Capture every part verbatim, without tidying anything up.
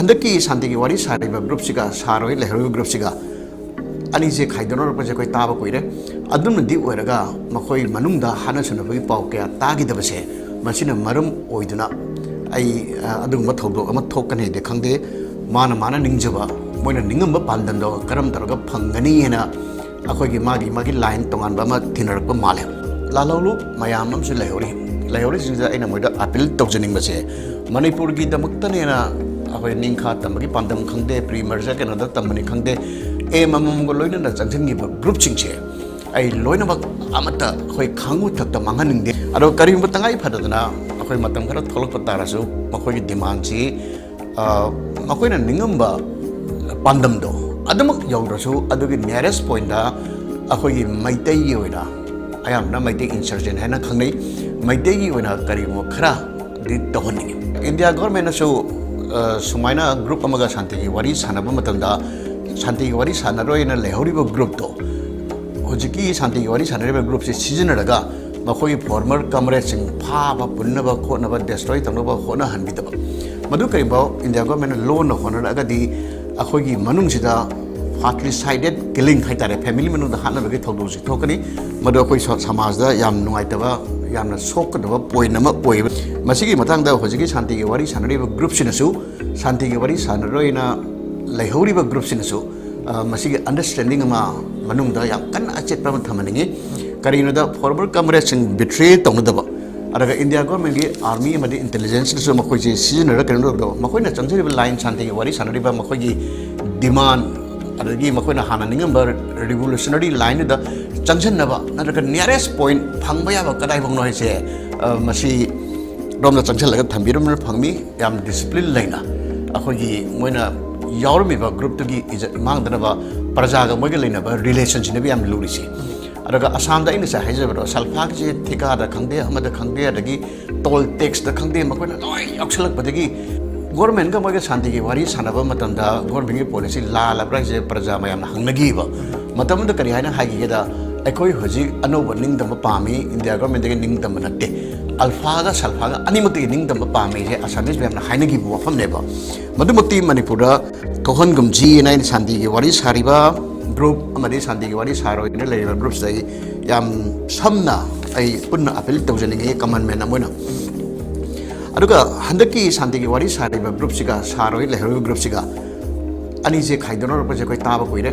ꯍꯟꯗꯛꯀꯤ ꯁꯥꯟꯇꯤꯒꯤ ꯋꯥꯔꯤ ꯁꯥꯔꯤꯕ ꯒ꯭ꯔꯨꯞꯁꯤꯒ ꯁꯥꯔꯣꯏ ꯂꯩꯍꯧꯔꯤꯕ ꯒ꯭ꯔꯨꯞꯁꯤꯒ ꯑꯅꯤꯁꯦ ꯈꯥꯏꯗꯣꯛꯅꯔꯛꯄꯁꯦ ꯑꯩꯈꯣꯏ ꯇꯥꯕ ꯀꯨꯏꯔꯦ꯫ ꯑꯗꯨꯅꯗꯤ ꯑꯣꯏꯔꯒ ꯃꯈꯣꯏ ꯃꯅꯨꯡꯗ ꯍꯥꯠꯅ ꯁꯨꯅꯕꯒꯤ ꯄꯥꯎ ꯀꯌꯥ ꯇꯥꯈꯤꯗꯕꯁꯦ, ꯃꯁꯤꯅ ꯃꯔꯝ ꯑꯣꯏꯗꯨꯅ ꯑꯩ ꯑ, ꯑꯗꯨꯒꯨꯝꯕ ꯊꯧꯗꯣꯛ ꯑꯃ ꯊꯣꯛꯀꯅꯤꯗꯤ ꯈꯪꯗꯦ꯫ ꯃꯥꯅ ꯃꯥꯅ ꯅꯤꯡꯖꯕ, ꯃꯣꯏꯅ ꯅꯤꯡꯉꯝꯕ ꯄꯥꯟꯗꯝꯗꯣ ꯀꯔꯝ ꯇꯧꯔꯒ ꯐꯪꯒꯅꯤ ꯍꯥꯏꯅ ꯑꯩꯈꯣꯏꯒꯤ ꯃꯥꯒꯤ ꯃꯥꯒꯤ ꯂꯥꯏꯟ ꯇꯣꯉꯥꯟꯕ ꯑꯃ ꯊꯤꯅꯔꯛꯄ ꯃꯥꯜꯂꯦ꯫ ꯂꯥꯜꯍꯧꯂꯨꯞ ꯃꯌꯥꯝ ꯑꯃꯁꯨ ꯂꯩꯍꯧꯔꯤ꯫ ꯂꯩꯍꯧꯔꯤꯁꯤꯡꯁꯤꯗ ꯑꯩꯅ ꯃꯣꯏꯗ ꯑꯄꯤꯜ ꯇꯧꯖꯅꯤꯡꯕꯁꯦ, ꯃꯅꯤꯄꯨꯔꯒꯤꯗꯃꯛꯇꯅꯦꯅ ꯑꯩꯈꯣꯏ ꯅꯤꯡꯈꯥ ꯇꯝꯕꯒꯤ ꯄꯥꯟꯗꯝ ꯈꯪꯗꯦ, ꯄ꯭ꯔꯤ ꯃꯔꯖꯔ ꯀꯩꯅꯣꯗ ꯇꯝꯕꯅꯤ ꯈꯪꯗꯦ, ꯑꯦꯝ ꯑꯃꯃꯝꯒ ꯂꯣꯏꯅꯅ ꯆꯪꯁꯤꯟꯈꯤꯕ ꯒ꯭ꯔꯨꯞꯁꯤꯡꯁꯦ ꯑꯩ ꯂꯣꯏꯅꯃꯛ ꯑꯃꯠꯇ ꯑꯩꯈꯣꯏ ꯈꯥꯡꯉꯨ ꯊꯛꯇ ꯃꯥꯡꯍꯟꯅꯤꯡꯗꯦ꯫ ꯑꯗꯣ ꯀꯔꯤꯒꯨꯝꯕ ꯇꯉꯥꯏ ꯐꯗꯗꯅ ꯑꯩꯈꯣꯏ ꯃꯇꯝ ꯈꯔ ꯊꯣꯛꯂꯛꯄ ꯇꯥꯔꯁꯨ ꯃꯈꯣꯏꯒꯤ ꯗꯤꯃꯥꯟꯁꯤ ꯑ, ꯃꯈꯣꯏꯅ ꯅꯤꯡꯉꯝꯕ ꯄꯥꯟꯗꯝꯗꯣ ꯑꯗꯨꯃꯛ ꯌꯧꯗ꯭ꯔꯁꯨ ꯑꯗꯨꯒꯤ ꯅꯤꯌꯔꯦꯁ ꯄꯣꯏꯟꯗ ꯑꯩꯈꯣꯏꯒꯤ ꯃꯩꯇꯩꯒꯤ ꯑꯣꯏꯅ, ꯑꯌꯥꯝꯕꯅ ꯃꯩꯇꯩ ꯏꯟꯁꯔꯖꯦꯟ ꯍꯥꯏꯅ ꯈꯪꯅꯩ, ꯃꯩꯇꯩꯒꯤ ꯑꯣꯏꯅ ꯀꯔꯤꯒꯨꯝꯕ ꯈꯔꯗꯤ ꯇꯧꯍꯟꯅꯤꯡꯉꯤ꯫ ꯏꯟꯗꯤꯌꯥ ꯒꯣꯔꯃꯦꯟꯅꯁꯨ ꯑ, ꯁꯨꯃꯥꯏꯅ ꯒ꯭ꯔꯨꯞ ꯑꯃꯒ ꯁꯥꯟꯇꯤꯒꯤ ꯋꯥꯔꯤ ꯁꯥꯟꯅꯕ ꯃꯇꯝꯗ ꯁꯥꯟꯇꯤꯒꯤ ꯋꯥꯔꯤ ꯁꯥꯟꯅꯔꯣꯏꯅ ꯂꯩꯍꯧꯔꯤꯕ ꯒ꯭ꯔꯨꯞꯇꯣ ꯍꯧꯖꯤꯛꯀꯤ ꯁꯥꯟꯇꯤꯒꯤ ꯋꯥꯔꯤ ꯁꯥꯟꯅꯔꯤꯕ ꯒ꯭ꯔꯨꯞꯁꯦ ꯁꯤꯖꯤꯟꯅꯔꯒ ꯃꯈꯣꯏꯒꯤ ꯐꯣꯔꯃꯔ ꯀꯃꯔꯦꯗꯁꯤꯡ ꯐꯥꯕ ꯄꯨꯟꯅꯕ ꯈꯣꯠꯅꯕ, ꯗꯦꯁꯇ꯭ꯔꯣꯏ ꯇꯧꯅꯕ ꯍꯣꯠꯅꯍꯟꯕꯤꯗꯕ, ꯃꯗꯨ ꯀꯔꯤꯒꯨꯝꯕ ꯏꯟꯗꯤꯌꯥ ꯒꯣꯔꯃꯦꯟꯅ ꯂꯣꯟꯅ ꯍꯣꯠꯅꯔꯛꯑꯒꯗꯤ ꯑꯩꯈꯣꯏꯒꯤ ꯃꯅꯨꯡꯁꯤꯗ ꯐꯥꯔꯇꯤꯁꯥꯏꯗꯦꯠ ꯀꯤꯂꯤꯡ ꯍꯥꯏꯇꯥꯔꯦ, ꯐꯦꯃꯤꯂꯤ ꯃꯅꯨꯡꯗ ꯍꯥꯠꯅꯕꯒꯤ ꯊꯧꯗꯣꯛꯁꯤ ꯊꯣꯛꯀꯅꯤ꯫ ꯃꯗꯨ ꯑꯩꯈꯣꯏ ꯁ-, ꯁꯃꯥꯖꯗ ꯌꯥꯝ ꯅꯨꯡꯉꯥꯏꯇꯕ, ꯌꯥꯝꯅ ꯁꯣꯛꯀꯗꯕ ꯄꯣꯏꯟ ꯑꯃ ꯑꯣꯏꯌꯦꯕ꯫ ꯃꯁꯤꯒꯤ ꯃꯇꯥꯡꯗ ꯍꯧꯖꯤꯛꯀꯤ ꯁꯥꯟꯇꯤꯒꯤ ꯋꯥꯔꯤ ꯁꯥꯟꯅꯔꯤꯕ ꯒ꯭ꯔꯨꯞꯁꯤꯅꯁꯨ ꯁꯥꯟꯇꯤꯒꯤ ꯋꯥꯔꯤ ꯁꯥꯟꯅꯔꯣꯏꯅ ꯂꯩꯍꯧꯔꯤꯕ ꯒ꯭ꯔꯨꯞꯁꯤꯅꯁꯨ, ꯑ, ꯃꯁꯤꯒꯤ ꯑꯟꯗꯔꯁ꯭ꯇꯦꯟꯗꯤꯡ ꯑꯃ ꯃꯅꯨꯡꯗ ꯌꯥꯝ ꯀꯟꯅ ꯑꯆꯦꯠꯄ ꯑꯃ ꯊꯝꯍꯟꯅꯤꯡꯉꯤ꯫ ꯀꯔꯤꯒꯤꯅꯣꯗ ꯐꯣꯔꯃꯔ ꯀꯃꯔꯦꯗꯁꯤꯡ ꯕꯤꯇ꯭ꯔꯦ ꯇꯧꯅꯗꯕ, ꯑꯗꯨꯒ ꯏꯟꯗꯤꯌꯥ ꯒꯣꯔꯃꯦꯟꯒꯤ ꯑꯥꯔꯃꯤ ꯑꯃꯗꯤ ꯏꯟꯇꯦꯂꯤꯖꯦꯟꯁꯅꯁꯨ ꯃꯈꯣꯏꯁꯦ ꯁꯤꯖꯤꯟꯅꯔꯒ ꯀꯩꯅꯣ ꯇꯧꯗꯕ, ꯃꯈꯣꯏꯅ ꯆꯪꯖꯔꯤꯕ ꯂꯥꯏꯟ, ꯁꯥꯟꯇꯤꯒꯤ ꯋꯥꯔꯤ ꯁꯥꯟꯅꯔꯤꯕ ꯃꯈꯣꯏꯒꯤ ꯗꯤꯃꯥꯟ, ꯑꯗꯒꯤ ꯃꯈꯣꯏꯅ ꯍꯥꯟꯅ ꯅꯤꯡꯉꯝꯕ ꯔꯤꯚꯣꯂꯨꯁꯅꯔꯤ ꯂꯥꯏꯟꯗꯨꯗ ꯆꯪꯁꯤꯟꯅꯕ ꯅꯠꯇ꯭ꯔꯒ ꯅꯤꯌꯔꯦꯁ ꯄꯣꯏꯟ ꯐꯪꯕ ꯌꯥꯕ ꯀꯗꯥꯏꯐꯥꯎꯅꯣ ꯍꯥꯏꯁꯦ, ꯑ, ꯃꯁꯤ ꯔꯣꯝꯗ ꯆꯪꯁꯤꯜꯂꯒ ꯊꯝꯕꯤꯔꯝꯕꯅ ꯐꯪꯅꯤ꯫ ꯌꯥꯝ ꯗꯤꯁꯤꯄ꯭ꯂꯤꯟ ꯂꯩꯅ ꯑꯩꯈꯣꯏꯒꯤ ꯃꯣꯏꯅ ꯌꯥꯎꯔꯝꯃꯤꯕ ꯒ꯭ꯔꯨꯞꯇꯨꯒꯤ ꯏꯖꯠ ꯃꯥꯡꯗꯅꯕ ꯄ꯭ꯔꯖꯥꯒ ꯃꯣꯏꯒ ꯂꯩꯅꯕ ꯔꯤꯂꯦꯁꯟꯁꯤꯞꯅꯦꯕ ꯌꯥꯝ ꯂꯨꯔꯤꯁꯦ꯫ ꯑꯗꯨꯒ ꯑꯁꯥꯝꯗ ꯑꯩꯅ ꯉꯁꯥꯏ ꯍꯥꯏꯖꯕꯗꯣ, ꯁꯜꯐꯥꯒꯤꯁꯦ ꯊꯤꯀꯥꯗ ꯈꯪꯗꯦ, ꯑꯃꯗ ꯈꯪꯗꯦ, ꯑꯗꯒꯤ ꯇꯣꯜ ꯇꯦꯛꯁꯇ ꯈꯪꯗꯦ, ꯃꯈꯣꯏꯅ ꯂꯣꯏ ꯌꯥꯎꯁꯜꯂꯛꯄꯗꯒꯤ ꯒꯣꯔꯃꯦꯟꯒ ꯃꯣꯏꯒ ꯁꯥꯟꯇꯤꯒꯤ ꯋꯥꯔꯤ ꯁꯥꯟꯅꯕ ꯃꯇꯝꯗ ꯒꯣꯔꯃꯦꯟꯒꯤ ꯄꯣꯂꯤꯁꯤ ꯂꯥꯜꯂꯕ꯭ꯔꯥ ꯍꯥꯏꯁꯦ ꯄ꯭ꯔꯖꯥ ꯃꯌꯥꯝꯅ ꯍꯪꯅꯈꯤꯕ꯫ ꯃꯇꯝꯗꯨꯗ ꯀꯔꯤ ꯍꯥꯏꯅ ꯍꯥꯏꯈꯤꯒꯦꯗ, "ꯑꯩꯈꯣꯏ ꯍꯧꯖꯤꯛ ꯑꯅꯧꯕ ꯅꯤꯡꯇꯝꯕ ꯄꯥꯝꯃꯤ, ꯏꯟꯗꯤꯌꯥ ꯒꯣꯔꯃꯦꯟꯗꯒꯤ ꯅꯤꯡꯇꯝꯕ ꯅꯠꯇꯦ, ꯑꯜꯐꯥꯒ ꯁꯜꯐꯥꯒ ꯑꯅꯤꯃꯛꯇꯒꯤ ꯅꯤꯡꯇꯝꯕ ꯄꯥꯝꯃꯤ ꯍꯥꯏꯁꯦ ꯑꯁꯥꯃꯤꯁ ꯃꯌꯥꯝꯅ ꯍꯥꯏꯅꯈꯤꯕ ꯋꯥꯐꯝꯅꯦꯕ꯫ ꯃꯗꯨꯃꯛꯇꯤ ꯃꯅꯤꯄꯨꯔꯗ ꯊꯣꯛꯍꯟꯒꯨꯝꯁꯤ ꯍꯥꯏꯅ ꯑꯩꯅ ꯁꯥꯟꯇꯤꯒꯤ ꯋꯥꯔꯤ ꯁꯥꯔꯤꯕ ꯒ꯭ꯔꯨꯞ ꯑꯃꯗꯤ ꯁꯥꯟꯇꯤꯒꯤ ꯋꯥꯔꯤ ꯁꯥꯔꯣꯏꯅ ꯂꯩꯔꯤꯕ ꯒ꯭ꯔꯨꯞꯁꯤꯗ ꯑꯩ ꯌꯥꯝ ꯁꯝꯅ ꯑꯩ ꯄꯨꯟꯅ ꯑꯄꯤꯜ ꯇꯧꯖꯅꯤꯡꯉꯤ, ꯀꯃꯟ ꯃꯦꯟ ꯑꯃ ꯑꯣꯏꯅ꯫ ꯑꯗꯨꯒ ꯍꯟꯗꯛꯀꯤ ꯁꯥꯟꯇꯤꯒꯤ ꯋꯥꯔꯤ ꯁꯥꯔꯤꯕ ꯒ꯭ꯔꯨꯞꯁꯤꯒ ꯁꯥꯔꯣꯏ ꯂꯩꯍꯧꯔꯤꯕ ꯒ꯭ꯔꯨꯞꯁꯤꯒ ꯑꯅꯤꯁꯦ ꯈꯥꯏꯗꯣꯛꯅꯔꯛꯄꯁꯦ ꯑꯩꯈꯣꯏ ꯇꯥꯕ ꯀꯨꯏꯔꯦ꯫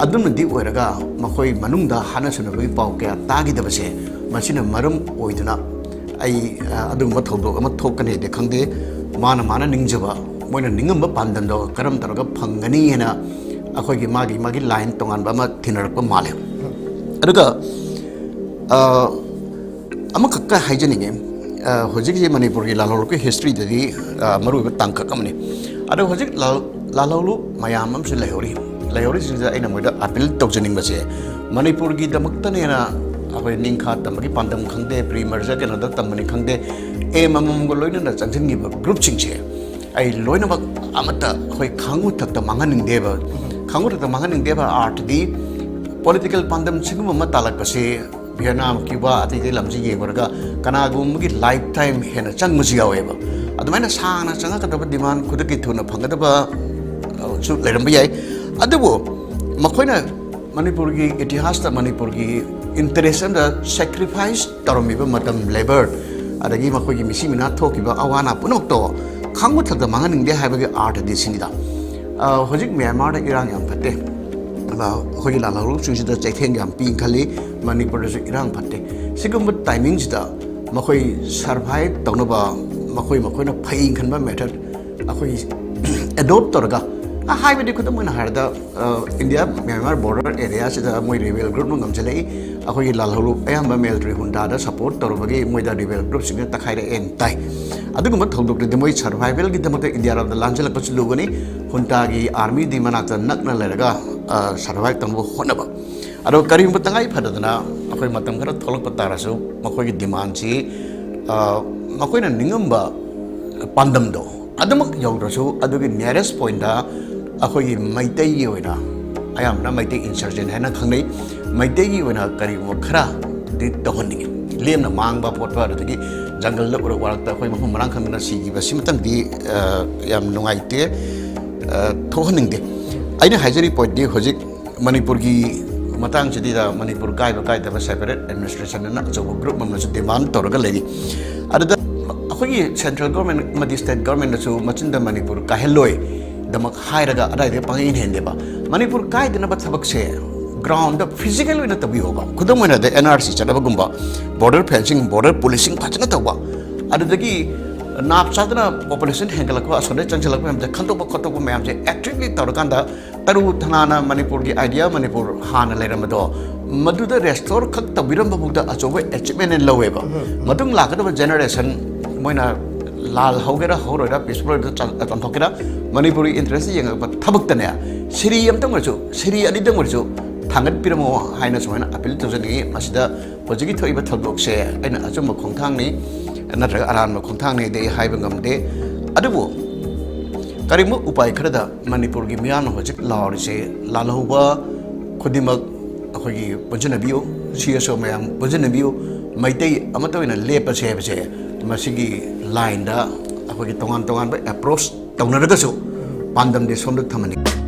ꯑꯗꯨꯅꯗꯤ ꯑꯣꯏꯔꯒ ꯃꯈꯣꯏ ꯃꯅꯨꯡꯗ ꯍꯥꯠꯅ ꯁꯨꯅꯕꯒꯤ ꯄꯥꯎ ꯀꯌꯥ ꯇꯥꯈꯤꯗꯕꯁꯦ, ꯃꯁꯤꯅ ꯃꯔꯝ ꯑꯣꯏꯗꯨꯅ ꯑꯩ, ꯑ, ꯑꯗꯨꯒꯨꯝꯕ ꯊꯧꯗꯣꯛ ꯑꯃ ꯊꯣꯛꯀꯅꯤꯗꯤ ꯈꯪꯗꯦ꯫ ꯃꯥꯅ ꯃꯥꯅ ꯅꯤꯡꯖꯕ, ꯃꯣꯏꯅ ꯅꯤꯡꯉꯝꯕ ꯄꯥꯟꯗꯝꯗꯣ ꯀꯔꯝ ꯇꯧꯔꯒ ꯐꯪꯒꯅꯤ ꯍꯥꯏꯅ ꯑꯩꯈꯣꯏꯒꯤ ꯃꯥꯒꯤ ꯃꯥꯒꯤ ꯂꯥꯏꯟ ꯇꯣꯉꯥꯟꯕ ꯑꯃ ꯊꯤꯅꯔꯛꯄ ꯃꯥꯜꯂꯦ꯫ ꯑꯗꯨꯒ, ꯑ, ꯑꯃꯈꯛꯀ ꯍꯥꯏꯖꯅꯤꯡꯉꯤ꯫ ꯑ, ꯍꯧꯖꯤꯛꯁꯤ ꯃꯅꯤꯄꯨꯔꯒꯤ ꯂꯥꯜꯍꯧꯂꯨꯞꯀꯤ ꯍꯤꯁꯇ꯭ꯔꯤꯗꯗꯤ, ꯑ, ꯃꯔꯨꯑꯣꯏꯕ ꯇꯥꯡꯀꯛ ꯑꯃꯅꯤ꯫ ꯑꯗꯣ ꯍꯧꯖꯤꯛ ꯂꯥꯜ-, ꯂꯥꯜꯍꯧꯂꯨꯞ ꯃꯌꯥꯝ ꯑꯃꯁꯨ ꯂꯩꯍꯧꯔꯤ꯫ ꯂꯩꯍꯧꯔꯤꯁꯤꯡꯁꯤꯗ ꯑꯩꯅ ꯃꯣꯏꯗ ꯑꯄꯤꯜ ꯇꯧꯖꯅꯤꯡꯕꯁꯦ, ꯃꯅꯤꯄꯨꯔꯒꯤꯗꯃꯛꯇꯅꯦꯅ ꯑꯩꯈꯣꯏ ꯅꯤꯡꯈꯥ ꯇꯝꯕꯒꯤ ꯄꯥꯟꯗꯝ ꯈꯪꯗꯦ, ꯄ꯭ꯔꯤ ꯃꯔꯖꯔ ꯀꯩꯅꯣꯗ ꯇꯝꯕꯅꯤ ꯈꯪꯗꯦ, ꯑꯦꯝ ꯑꯃꯃꯝꯒ ꯂꯣꯏꯅꯅ ꯆꯪꯁꯤꯟꯈꯤꯕ ꯒ꯭ꯔꯨꯞꯁꯤꯡꯁꯦ ꯑꯩ ꯂꯣꯏꯅꯃꯛ ꯑꯃꯠꯇ ꯑꯩꯈꯣꯏ ꯈꯥꯡꯉꯨ ꯊꯛꯇ ꯃꯥꯡꯍꯟꯅꯤꯡꯗꯦꯕ꯫ ꯈꯥꯡꯉꯨ ꯊꯛꯇ ꯃꯥꯡꯍꯟꯅꯤꯡꯗꯦꯕ ꯑꯥꯔꯊꯗꯤ ꯄꯣꯂꯤꯇꯤꯀꯦꯜ ꯄꯥꯟꯗꯝ ꯁꯤꯒꯨꯝꯕ ꯑꯃ ꯇꯥꯜꯂꯛꯄꯁꯤ ꯚꯤꯌꯦꯠꯅꯥꯝ, ꯀ꯭ꯌꯨꯕꯥ, ꯑꯇꯩ ꯑꯇꯩ ꯂꯝꯁꯤ ꯌꯦꯡꯉꯨꯔꯒ ꯀꯅꯥꯒꯨꯝꯕꯒꯤ ꯂꯥꯏꯐ ꯇꯥꯏꯝ ꯍꯦꯟꯅ ꯆꯪꯕꯁꯨ ꯌꯥꯎꯋꯦꯕ꯫ ꯑꯗꯨꯃꯥꯏꯅ ꯁꯥꯡꯅ ꯆꯪꯉꯛꯀꯗꯕ ꯗꯤꯃꯥꯟ, ꯈꯨꯗꯛꯀꯤ ꯊꯨꯅ ꯐꯪꯒꯗꯕ, ꯑ, ꯁꯨ ꯂꯩꯔꯝꯕ ꯌꯥꯏ꯫ ꯑꯗꯨꯕꯨ ꯃꯈꯣꯏꯅ ꯃꯅꯤꯄꯨꯔꯒꯤ ꯏꯇꯤꯍꯥꯁꯇ, ꯃꯅꯤꯄꯨꯔꯒꯤ ꯏꯟꯇꯔꯦꯁ ꯑꯃꯗ ꯁꯦꯀ꯭ꯔꯤꯐꯥꯏꯁ ꯇꯧꯔꯝꯃꯤꯕ ꯃꯇꯝ, ꯂꯦꯕꯔ, ꯑꯗꯒꯤ ꯃꯈꯣꯏꯒꯤ ꯃꯤꯁꯤ ꯃꯤꯅꯥ ꯊꯣꯛꯈꯤꯕ ꯑꯋꯥ ꯑꯅꯥ ꯄꯨꯝꯅꯃꯛꯇꯣ ꯈꯥꯡꯕ ꯊꯛꯇ ꯃꯥꯡꯍꯟꯅꯤꯡꯗꯦ ꯍꯥꯏꯕꯒꯤ ꯑꯥꯔꯊꯗꯤ ꯁꯤꯅꯤꯗ꯫ ꯑ, ꯍꯧꯖꯤꯛ ꯃ꯭ꯌꯥꯟꯃꯥꯔꯗ ꯏꯔꯥꯡ ꯌꯥꯝ ꯐꯠꯇꯦ꯫ ꯑꯗ ꯑꯩꯈꯣꯏꯒꯤ ꯂꯥꯜꯍꯧꯂꯨꯞꯁꯤꯡꯁꯤꯗ ꯆꯩꯊꯦꯡ ꯌꯥꯝ ꯄꯤ ꯈꯜꯂꯤ꯫ ꯃꯅꯤꯄꯨꯔꯗꯁꯨ ꯏꯔꯥꯡ ꯐꯠꯇꯦ꯫ ꯁꯤꯒꯨꯝꯕ ꯇꯥꯏꯃꯤꯡꯁꯤꯗ ꯃꯈꯣꯏ ꯁꯔꯚꯥꯏꯚ ꯇꯧꯅꯕ, ꯃꯈꯣꯏ ꯃꯈꯣꯏꯅ ꯐꯩ ꯈꯟꯕ ꯃꯦꯊꯠ ꯑꯩꯈꯣꯏ ꯑꯦꯗꯣꯞ ꯇꯧꯔꯒ, ꯑ, ꯍꯥꯏꯕꯗꯤ ꯈꯨꯗꯝ ꯑꯣꯏꯅ ꯍꯥꯏꯔꯕꯗ, ꯑ, ꯏꯟꯗꯤꯌꯥ ꯃ꯭ꯌꯥꯟꯃꯥꯔ ꯕꯣꯔꯗꯔ ꯑꯦꯔꯤꯌꯥꯁꯤꯗ ꯃꯣꯏ ꯔꯤꯕꯦꯜ ꯒ꯭ꯔꯨꯞꯅ ꯉꯝꯁꯤꯜꯂꯛꯏ꯫ ꯑꯩꯈꯣꯏꯒꯤ ꯂꯥꯜꯍꯧꯂꯨꯞ ꯑꯌꯥꯝꯕ ꯃꯤꯂꯤꯇꯔꯤ ꯍꯨꯟꯗꯥꯗ ꯁꯄꯣꯔꯠ ꯇꯧꯔꯨꯕꯒꯤ ꯃꯣꯏꯗ ꯔꯤꯕꯦꯜ ꯒ꯭ꯔꯨꯞꯁꯤꯡꯅ ꯇꯛꯈꯥꯏꯔꯛꯑꯦꯅ ꯇꯥꯏ꯫ ꯑꯗꯨꯒꯨꯝꯕ ꯊꯧꯗꯣꯛꯇꯨꯗꯤ ꯃꯣꯏ ꯁꯔꯚꯥꯏꯚꯦꯜꯒꯤꯗꯃꯛꯇ ꯏꯟꯗꯤꯌꯥꯔꯣꯝꯗ ꯂꯥꯟꯁꯤꯜꯂꯛꯄꯁꯨ ꯂꯨꯒꯅꯤ꯫ ꯍꯨꯟꯇꯥꯒꯤ ꯑꯥꯔꯃꯤꯗꯤ ꯃꯅꯥꯛꯇ ꯅꯛꯅ ꯂꯩꯔꯒ, ꯑ, ꯁꯔꯚꯥꯏꯚ ꯇꯧꯅꯕ ꯍꯣꯠꯅꯕ꯫ ꯑꯗꯣ ꯀꯔꯤꯒꯨꯝꯕ ꯇꯉꯥꯏ ꯐꯗꯗꯅ ꯑꯩꯈꯣꯏ ꯃꯇꯝ ꯈꯔ ꯊꯣꯛꯂꯛꯄ ꯇꯥꯔꯁꯨ ꯃꯈꯣꯏꯒꯤ ꯗꯤꯃꯥꯟꯁꯤ, ꯑ, ꯃꯈꯣꯏꯅ ꯅꯤꯡꯉꯝꯕ ꯄꯥꯟꯗꯝꯗꯣ ꯑꯗꯨꯃꯛ ꯌꯧꯗ꯭ꯔꯁꯨ ꯑꯗꯨꯒꯤ ꯅꯤꯌꯔꯦꯁ ꯄꯣꯏꯟꯗ ꯑꯩꯈꯣꯏꯒꯤ ꯃꯩꯇꯩꯒꯤ ꯑꯣꯏꯅ, ꯑꯌꯥꯝꯕꯅ ꯃꯩꯇꯩ ꯏꯟꯁꯔꯖꯦꯟ ꯍꯥꯏꯅ ꯈꯪꯅꯩ, ꯃꯩꯇꯩꯒꯤ ꯑꯣꯏꯅ ꯀꯔꯤꯒꯨꯝꯕ ꯈꯔꯗꯤ ꯇꯧꯍꯟꯅꯤꯡꯉꯤ꯫ ꯂꯦꯝꯅ ꯃꯥꯡꯕ ꯈꯣꯠꯄ, ꯑꯗꯨꯗꯒꯤ ꯖꯪꯒꯜꯗ ꯎꯔꯛ ꯋꯥꯔꯛꯇ ꯑꯩꯈꯣꯏ ꯃꯐꯝ ꯃꯔꯥꯡ ꯈꯪꯗꯅ ꯁꯤꯈꯤꯕ, ꯁꯤꯃꯇꯪꯗꯤ ꯑ, ꯌꯥꯝ ꯅꯨꯡꯉꯥꯏꯇꯦ, ꯑ, ꯊꯣꯛꯍꯟꯅꯤꯡꯗꯦ꯫ ꯑꯩꯅ ꯍꯥꯏꯖꯔꯤ ꯄꯣꯏꯟꯠꯇꯤ, ꯍꯧꯖꯤꯛ ꯃꯅꯤꯄꯨꯔꯒꯤ ꯃꯇꯥꯡꯁꯤꯗ ꯃꯅꯤꯄꯨꯔ ꯀꯥꯏꯕ ꯀꯥꯏꯗꯕ ꯁꯦꯄꯔꯦꯠ ꯑꯦꯗꯃꯤꯅꯤꯁꯇ꯭ꯔꯦꯁꯟ ꯑꯅ ꯑꯆꯧꯕ ꯒ꯭ꯔꯨꯞ ꯑꯃꯅꯁꯨ ꯗꯤꯃꯥꯟ ꯇꯧꯔꯒ ꯂꯩꯔꯤ꯫ ꯑꯗꯨꯗ ꯑꯩꯈꯣꯏꯒꯤ ꯁꯦꯟꯇ꯭ꯔꯦꯜ ꯒꯣꯔꯃꯦꯟ ꯑꯃꯗꯤ ꯁ꯭ꯇꯦꯠ ꯒꯣꯔꯃꯦꯟꯅꯁꯨ ꯃꯆꯤꯟꯗ ꯃꯅꯤꯄꯨꯔ ꯀꯥꯏꯍꯜꯂꯣꯏꯗꯃꯛ ꯍꯥꯏꯔꯒ ꯑꯗꯥꯏꯗ ꯄꯪꯍꯦꯟ ꯍꯦꯟꯗꯦꯕ꯫ ꯃꯅꯤꯄꯨꯔ ꯀꯥꯏꯗꯅꯕ ꯊꯕꯛꯁꯦ ꯒ꯭ꯔꯥꯎꯟꯗ ꯐꯤꯖꯤꯀꯦꯜ ꯑꯣꯏꯅ ꯇꯧꯕꯤꯌꯣꯕ꯫ ꯈꯨꯗꯝ ꯑꯣꯏꯅ ꯑꯦꯟ ꯑꯥꯔ ꯁꯤ ꯆꯠꯅꯕꯒꯨꯝꯕ, ꯕꯣꯔꯗꯔ ꯐꯦꯟꯁꯤꯡ, ꯕꯣꯔꯗꯔ ꯄꯨꯂꯤꯁꯤꯡ ꯐꯖꯅ ꯇꯧꯕ, ꯑꯗꯨꯗꯒꯤ ꯅꯥꯞ ꯆꯥꯗꯅ ꯄꯣꯄꯨꯂꯦꯁꯟ ꯍꯦꯟꯒꯠꯂꯛꯄ, ꯑꯁꯣꯝꯗ ꯆꯪꯁꯤꯜꯂꯛꯄ ꯃꯌꯥꯝꯁꯦ ꯈꯟꯗꯣꯛꯄ ꯈꯣꯠꯇꯣꯛꯄ ꯃꯌꯥꯝꯁꯦ ꯑꯦꯛꯇꯤꯚꯂꯤ ꯇꯧꯔꯀꯥꯟꯗ ꯇꯔꯨ ꯊꯅꯥꯅ ꯃꯅꯤꯄꯨꯔꯒꯤ ꯑꯥꯏꯗꯤꯌꯥ, ꯃꯅꯤꯄꯨꯔ ꯍꯥꯟꯅ ꯂꯩꯔꯝꯕꯗꯣ, ꯃꯗꯨꯗ ꯔꯦꯁꯇꯣꯔ ꯈꯛ ꯇꯧꯕꯤꯔꯝꯕ ꯐꯥꯎꯗ ꯑꯆꯧꯕ ꯑꯦꯆꯤꯞꯃꯦꯟ ꯂꯧꯋꯦꯕ꯫ ꯃꯇꯨꯡ ꯂꯥꯛꯀꯗꯕ ꯖꯦꯅꯦꯔꯦꯁꯟ ꯃꯣꯏꯅ ꯂꯥꯜ ꯍꯧꯒꯦꯔꯥ ꯍꯧꯔꯣꯏꯔꯥ, ꯄꯤꯁꯄꯨꯜ ꯑꯣꯏꯔꯒ ꯆ-, ꯆꯥꯝꯊꯣꯛꯀꯦꯔꯥ, ꯃꯅꯤꯄꯨꯔꯒꯤ ꯏꯟꯇꯔꯦꯁꯇ ꯌꯦꯡꯉꯛꯄ ꯊꯕꯛꯇꯅꯦ, ꯁꯤꯔꯤ ꯑꯃꯇꯪ ꯑꯣꯏꯔꯁꯨ, ꯁꯤꯔꯤ ꯑꯅꯤꯇꯪ ꯑꯣꯏꯔꯁꯨ ꯊꯥꯡꯒꯠꯄꯤꯔꯝꯃꯣ ꯍꯥꯏꯅ ꯁꯨꯃꯥꯏꯅ ꯑꯄꯤꯜ ꯇꯧꯖꯅꯤꯡꯉꯤ꯫ ꯃꯁꯤꯗ ꯍꯧꯖꯤꯛꯀꯤ ꯊꯣꯛꯏꯕ ꯊꯧꯗꯣꯛꯁꯦ ꯑꯩꯅ ꯑꯆꯨꯝꯕ ꯈꯣꯡꯊꯥꯡꯅꯤ ꯅꯠꯇ꯭ꯔꯒ ꯑꯔꯥꯟꯕ ꯈꯣꯡꯊꯥꯡꯅꯤꯗꯤ ꯑꯩ ꯍꯥꯏꯕ ꯉꯝꯗꯦ꯫ ꯑꯗꯨꯕꯨ ꯀꯔꯤꯒꯨꯝꯕ ꯎꯄꯥꯏ ꯈꯔꯗ ꯃꯅꯤꯄꯨꯔꯒꯤ ꯃꯤꯌꯥꯝꯅ ꯍꯧꯖꯤꯛ ꯂꯥꯎꯔꯤꯁꯦ, ꯂꯥꯜꯍꯧꯕ ꯈꯨꯗꯤꯡꯃꯛ ꯑꯩꯈꯣꯏꯒꯤ ꯄꯨꯟꯁꯤꯟꯅꯕꯤꯌꯨ, ꯁꯤ ꯑꯦꯁ ꯑꯣ ꯃꯌꯥꯝ ꯄꯨꯟꯁꯤꯟꯅꯕꯤꯌꯨ, ꯃꯩꯇꯩ ꯑꯃꯠꯇ ꯑꯣꯏꯅ ꯂꯦꯞꯄꯁꯦ ꯍꯥꯏꯕꯁꯦ, ꯃꯁꯤꯒꯤ ꯂꯥꯏꯟꯗ ꯑꯩꯈꯣꯏꯒꯤ ꯇꯣꯉꯥꯟ ꯇꯣꯉꯥꯟꯕ ꯑꯦꯄ꯭ꯔꯣꯆ ꯇꯧꯅꯔꯒꯁꯨ ꯄꯥꯟꯗꯝꯗꯤ ꯁꯣꯝꯗ ꯊꯝꯍꯟꯅꯤꯡꯉꯤ꯫